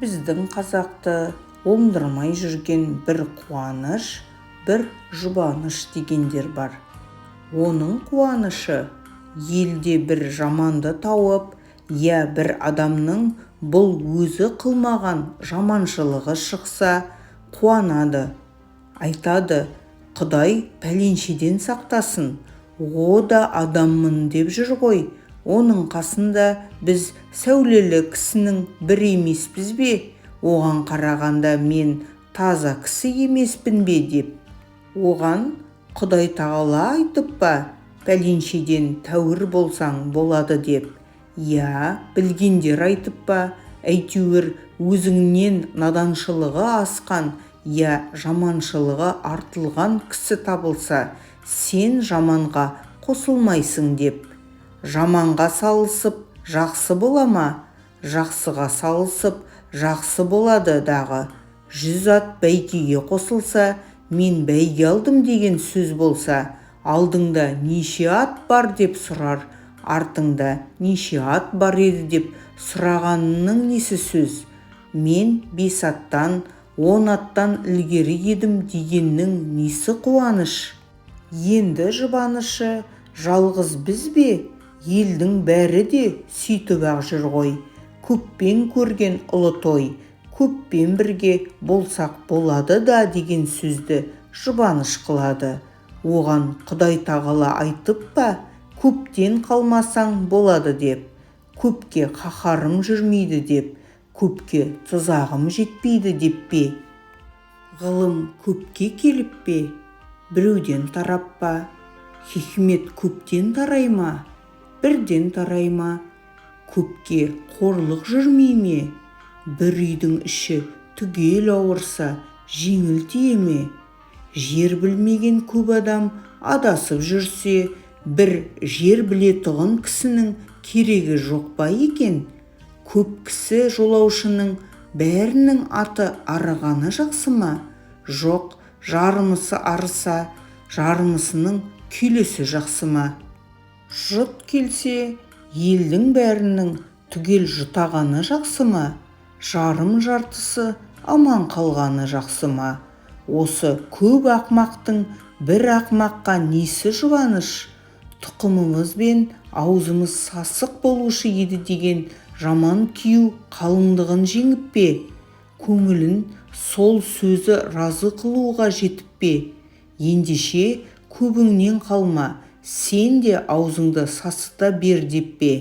Біздің қазақты оңдырмай жүрген бір қуаныш, бір жұбаныш дегендер бар. Оның қуанышы: елде бір жаманды тауып, я бір адамның бұл өзі қылмаған жаманшылығы шықса, қуанады. Айтады: «Құдай пәленшеден сақтасын, о да адаммын деп жүр ғой, оның қасында біз сәулелі кісінің бірі емеспіз бе? Оған қарағанда мен таза кісі емеспін бе?» – деп. Оған Құдай тағала айтып па, пәленшеден тәуір болсаң болады деп, я білгендер айтып па, әйтеуір өзіңнен наданшылығы асқан, я жаманшылығы артылған кісі табылса, сен жаманға қосылмайсың деп. Жаманға салысып жақсы бола ма? Жақсыға салысып жақсы болады дағы, 100 ат бәйгеге қосылса, мен бәйге алдым деген сөз болса, алдыңда неше ат бар деп сұрар, артыңда неше ат бар еді деп сұрағанының несі сөз? Мен 5 аттан, 10 аттан ілгері едім дегеннің несі қуаныш? Енді жұбанышы: жалғыз біз бе? Елдің бәрі де сөйтіп-ақ жүр ғой. Көппен көрген ұлы той, көппен бірге болсақ болады да деген сөзді жұбаныш қылады. Оған Құдай тағала айтып па, көптен қалмасаң болады деп, көпке қаһарым жүрмейді деп, көпке тұзағым жетпейді деп пе? Ғылым көпке келіп пе, біреуден тарап па? Хикмет көптен тарай ма, бірден тарай ма? Көпке қорлық жүрмей ме? Бір үйдің іші түгел ауырса, жеңіл тие ме? Жер білмеген көп адам адасып жүрсе, бір жер білетұғын кісінің керегі жоқ па екен? Көп кісі жолаушының бәрінің аты арығаны жақсы ма? Жоқ, жарымысы арыса, жарымысының күйлесі жақсы ма? Жұт келсе, елдің бәрінің түгел жұтағаны жақсы ма? Жарым жартысы аман қалғаны жақсы ма? Осы көп ақмақтың бір ақмаққа несі жұбаныш? Тұқымымыз бен аузымыз сасық болушы еді деген жаман күйеу қалыңдығын жеңіп пе? Көңілін сол сөзі разы қылуға жетіп пе? Ендеше көбіңнен қалма, сен де аузыңды сасыта бер деп пе?